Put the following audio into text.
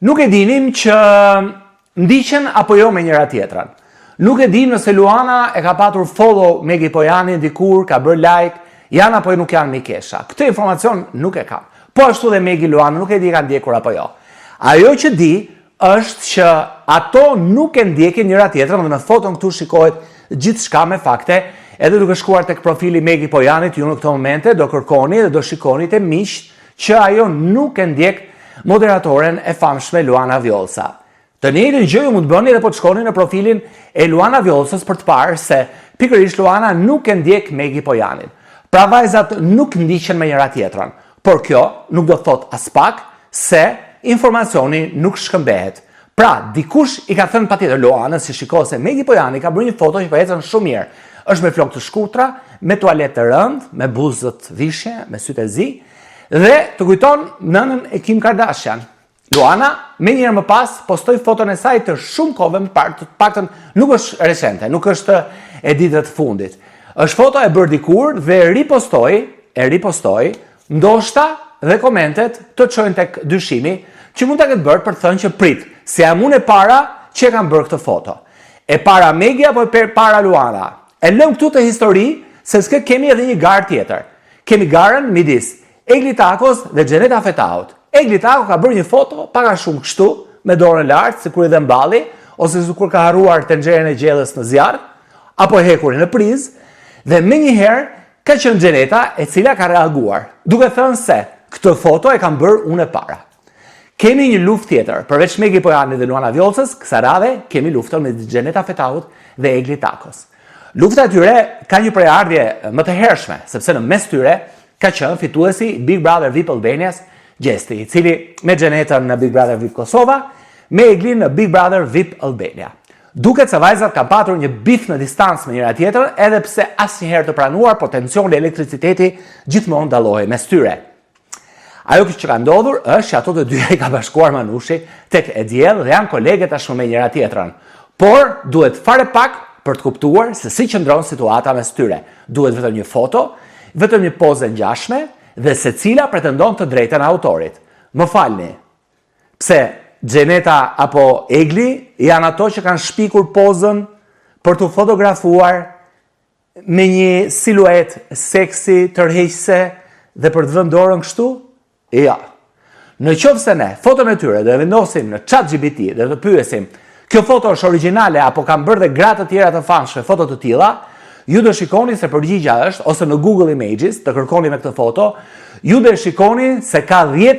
Nuk e dinim që ndiqen apo jo me njëra tjetrën. Nuk e dim nëse Luana e ka patur follow Megi Pojanin dikur, ka bërë like, janë apo nuk janë mikesha. Këtë informacion nuk e kam. Po ashtu dhe Megi Luana nuk e di ka ndjekur apo jo. Ajo që di është që ato nuk e ndjekin njëra tjetrën dhe në foton këtu shikohet gjithçka me fakte, edhe duke shkuar tek profili Megi Pojanit, ju në këto momente do kërkoni dhe do shikoni te miqtë që ajo nuk e ndjek moderatoren e famshme Luana Vjollca. Të njëjtën gjë ju mund të bëni edhe po të shkoni në profilin e Luana Vjollcës për të parë se pikërisht Luana nuk e ndjek Megi Pojanin. Pra vajzat nuk ndiqen me njëra tjetrën, por kjo nuk do thotë aspak se informacioni nuk shkëmbehet. Pra, dikush i ka thënë patjetër Luanës si shiko se Megi Pojani ka bërë një foto që po ecën shumë mirë. Është me flokë të shkurtra, me tualet të rëndë, me buzët vishje, me sytë e zi dhe të kujton nënën e Kim Kardashian. Luana, menjëherë më pas, postoi foton e saj të shumë kohëve më parë, të paktën nuk është recente, nuk është e ditëve të fundit. Është foto e bërë dikur dhe ripostoi, e ripostoi, ndoshta dhe komentet të çojnë tek dyshimi që mund ta ketë bërë për të thënë që prit, se jam unë e para që e kam bërë këtë foto. E para Megi apo e para Luana? E lëm këtu të histori, se s'ke kemi edhe një garë tjetër. Kemi garën midis Egli Takos dhe Xheneta Fetahut. Egli Tako ka bërë një foto pak a shumë kështu, me dorën lart, sikur i dhemb balli, ose sikur ka harruar tenxheren e gjellës në zjarr, apo hekurin në prizë, dhe menjëherë ka qenë Xheneta e cila ka reaguar, duke thënë se këtë foto e kam bërë unë e para. Kemi një luftë tjetër, përveç Megi Pojanit dhe Luana Vjollcës, kësaj radhe kemi luftën me Xheneta Fetahut dhe Egli Takos. Lufta e tyre ka një prejardhje më të hershme, sepse në mes tyre ka qenë fituesi Big Brother VIP Albanias, Gjesti, i cili me Xhenetën në Big Brother VIP Kosova, me Eglin në Big Brother VIP Albania. Duket se vajzat kanë patur një beef në distancë me njëra tjetrën, edhe pse asnjëherë të pranuar, po tensioni e elektriciteti gjithmonë dallohej mes tyre. Ajo që ka ndodhur është që ato të dyja i ka bashkuar Manushi tek e diell dhe janë kolege tashmë me njëra tjetrën. Por duhet fare pak për të kuptuar se si qëndron situata mes tyre. Duhet vetëm një foto, vetëm një pozë e ngjashme dhe secila pretendon të drejtën e autorit. Më falni, pse Xheneta apo Egli janë ato që kanë shpikur pozën për të fotografuar me një siluet seksi, tërheqëse dhe për të vënë dorën kështu? Ja. Në qoftë se ne foton e tyre do e vendosim në Chat GPT dhe të pyesim, kjo foto është origjinale apo kanë bërë dhe gra të tjera të famshme foto të tilla, ju do shikoni se përgjigja është, ose në Google Images, të kërkoni me këtë foto, ju do shikoni se ka 10